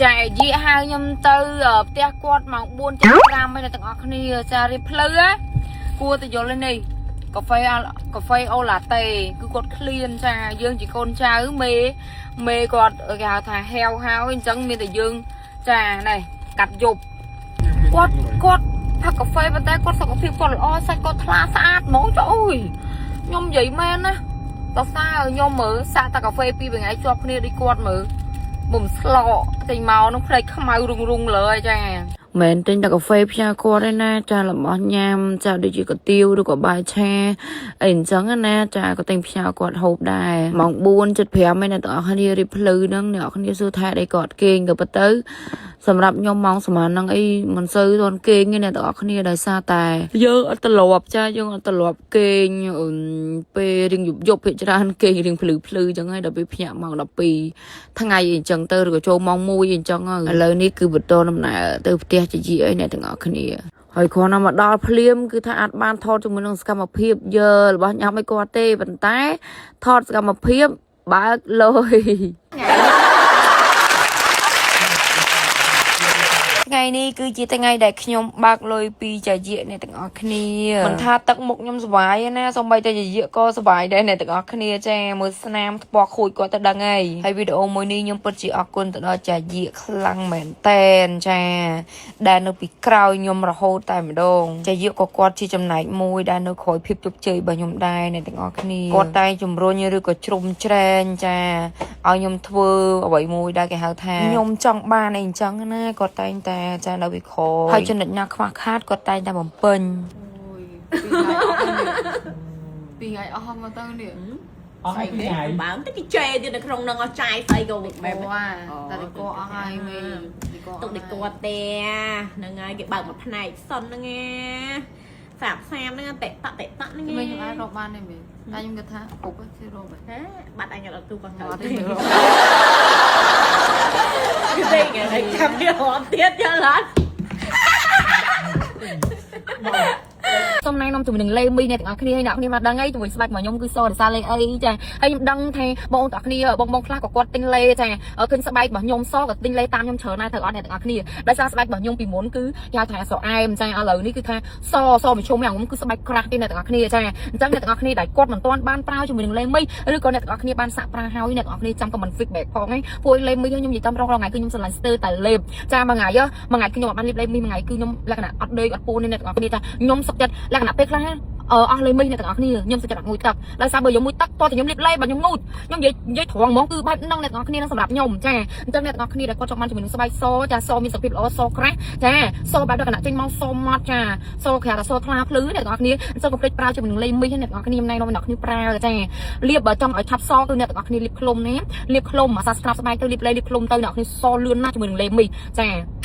ចាយីហៅខ្ញុំទៅផ្ទះគាត់ម៉ោង4:05ហើយអ្នកទាំងអស់គ្នាចារៀបផ្លូវណាគួរតែយល់នេះកាហ្វេកាហ្វេអូឡាតេគឺគាត់ឃ្លានចាយើងជាកូនចៅមេមេគាត់គេហៅថាហែវហើយអញ្ចឹងមានតែយើងចានេះកាត់យប់គាត់គាត់ផឹកកាហ្វេប៉ុន្តែគាត់សុខភាពគាត់ល្អសាច់គាត់ថ្លាស្អាតហ្មងចុះអើយខ្ញុំនិយាយមែនណាតសើខ្ញុំមើលសាក់តែកាហ្វេពីរថ្ងៃជាប់គ្នាដូចគាត់មើល បំស្លកចេញមកនឹងផ្លេចខ្មៅរុងរុងលើហើយចាមិនទិញតែកាហ្វេផ្ញើគាត់ទេណាចារបស់ញ៉ាំចាដូចជាកាទៀវឬក៏បាយឆាអីអញ្ចឹងណាចាក៏ទិញផ្ញើគាត់ហូបដែរម៉ោង4:75ឯអ្នកទាំងអស់គ្នារៀបភ្លឺហ្នឹងអ្នកនរគ្នាសួរថាអីគាត់គេងក៏ប៉ុន្តែសម្រាប់ខ្ញុំម៉ោងប្រហែលហ្នឹងអីមិនសូវទាន់គេងទេអ្នកទាំងអស់គ្នាដោយសារតែយើងអត់ទ្រលាប់ចាយើងអត់ទ្រលាប់គេងពេលរៀងយប់យប់ភាគច្រើនគេងរៀងភ្លឺភ្លឺអញ្ចឹងហើយដល់ពេលភ្ញាក់ម៉ោង12ថ្ងៃអីអញ្ចឹងទៅឬក៏ចូលម៉ោង1អីអញ្ចឹងហើយឥឡូវនេះគឺបន្តដំណើរទៅផ្ទះជាជាអីអ្នកទាំងអស់គ្នាហើយគ្រាន់តែមកដល់ភ្លាមគឺថាអាចបានថតជាមួយនឹងសកម្មភាពយើរបស់ញ៉ាំឲ្យគាត់ទេប៉ុន្តែថតសកម្មភាពបើកលុយ ថ្ងៃនេះគឺជាថ្ងៃដែលខ្ញុំបើកលុយពីចាយៈអ្នកទាំងអស់គ្នាមិនថាទឹកមុខខ្ញុំសុបាយទេណាសូម្បីតែចាយៈក៏សុបាយដែរអ្នកទាំងអស់គ្នាចាមើលស្នាមថ្ពាល់ខូចគាត់ទៅដឹងហើយហើយវីដេអូមួយនេះខ្ញុំពិតជាអរគុណទៅដល់ចាយៈខ្លាំងមែនតែនចាដែលនៅពីក្រោយខ្ញុំរហូតតែម្ដងចាយៈក៏គាត់ជាចំណែកមួយដែលនៅក្រោយភាពជោគជ័យរបស់ខ្ញុំដែរអ្នកទាំងអស់គ្នាគាត់តែងជំរុញឬក៏ជ្រុំជ្រែងចាឲ្យខ្ញុំធ្វើអ្វីមួយដែលគេហៅថាខ្ញុំចង់បានអីអញ្ចឹងណាគាត់តែងតែចានៅវិខហើយចំណុចណាខ្វះខាតគាត់តែងតែបំពេញ ពីរថ្ងៃអស់មកទៅនេះ អស់ហើយពីរថ្ងៃ បើមិនតិចគេជេរទៀតនៅក្នុងនឹងអស់ចាយស្អីក៏បែប អូតែដកអស់ហើយមេ ទុកដេកគាត់ទេហ្នឹងហើយគេបើកមួយផ្នែកសុនហ្នឹងណាសាបសាមហ្នឹងតិតតិតហ្នឹង មេខ្ញុំអាចរកបានទេមេតែខ្ញុំគិតថាពុកគឺរកបាន ហ៎បាត់អញអត់ទូក៏ អត់ ត្រូវ ទេមេរក គឺទេគេចាំវារត់ទៀតយល់អត់ សូមណែនាំជាមួយនឹងលេមីអ្នកទាំងអស់គ្នាហើយអ្នកគ្នាមកដឹងហើយជាមួយស្បែករបស់ខ្ញុំគឺសរសារលេអីចាហើយខ្ញុំដឹងថាបងប្អូនទាំងអស់គ្នាបងបងខ្លះក៏គាត់ទិញលេចាឃើញស្បែករបស់ខ្ញុំសក៏ទិញលេតាមខ្ញុំច្រើនដែរត្រូវអត់អ្នកទាំងអស់គ្នាដោយសារស្បែករបស់ខ្ញុំពីមុនគឺគេហៅថាស្រអែមចាឥឡូវនេះគឺថាសសមឈុំយ៉ាងខ្ញុំគឺស្បែកក្រាស់ទេអ្នកទាំងអស់គ្នាចាអញ្ចឹងអ្នកទាំងអស់គ្នាដែលគាត់មិនទាន់បានប្រើជាមួយនឹងលេមីឬក៏អ្នកទាំងអស់គ្នាបានសាកប្រើហើយអ្នកទាំងអស់គ្នាចាំ comment feedback ផងហ្នឹងពួកលេមីខ្ញុំនិយាយតាមរងថ្ងៃគឺខ្ញុំស្រឡាញ់ស្ទើរតែលេបចាមួយថ្ងៃមួយថ្ងៃគឺខ្ញុំអត់បានលេបលេមីមួយថ្ងៃគឺខ្ញុំលក្ខណៈអត់ដេកអត់ពួនទេអ្នកទាំងអស់គ្នាចាខ្ញុំសុខចិត្តលក្ខណៈពេលខ្លះអឺអស់លេមីអ្នកទាំងអស់គ្នាខ្ញុំសុខចិត្តអត់ងូតទឹកដោយសារបើខ្ញុំងូតទឹកតោះតែខ្ញុំលេបលេបើខ្ញុំងូតខ្ញុំនិយាយនិយាយត្រង់ហ្មងគឺបែបហ្នឹងអ្នកទាំងអស់គ្នានឹងសម្រាប់ខ្ញុំចាអញ្ចឹងអ្នកទាំងអស់គ្នាដែលគាត់ចង់បានជាមួយនឹងស្បែកសចាសមានសុខភាពល្អសក្រាស់ចាសបែបលក្ខណៈចេញមកសម៉ត់ចាសក្រាស់តែសថ្លាភ្លឺអ្នកទាំងអស់គ្នាអញ្ចឹងកុំភ្លេចប្រើជាមួយនឹងលេមីអ្នកទាំងអស់គ្នាខ្ញុំណែនាំអ្នកទាំងអស់គ្នាប្រើចាលាបបើចង់ឲ្យឆាប់សគឺអ្នកទាំងអស់គ្នាលាបឃ្លុំណាលាបឃ្លុំអាសាស្ក្រាបស្បែកទៅលាបលេលាបឃ្លុំទៅអ្នកទាំងអស់គ្នាសលឿនណាស់ជាមួយនឹងលេមីចា។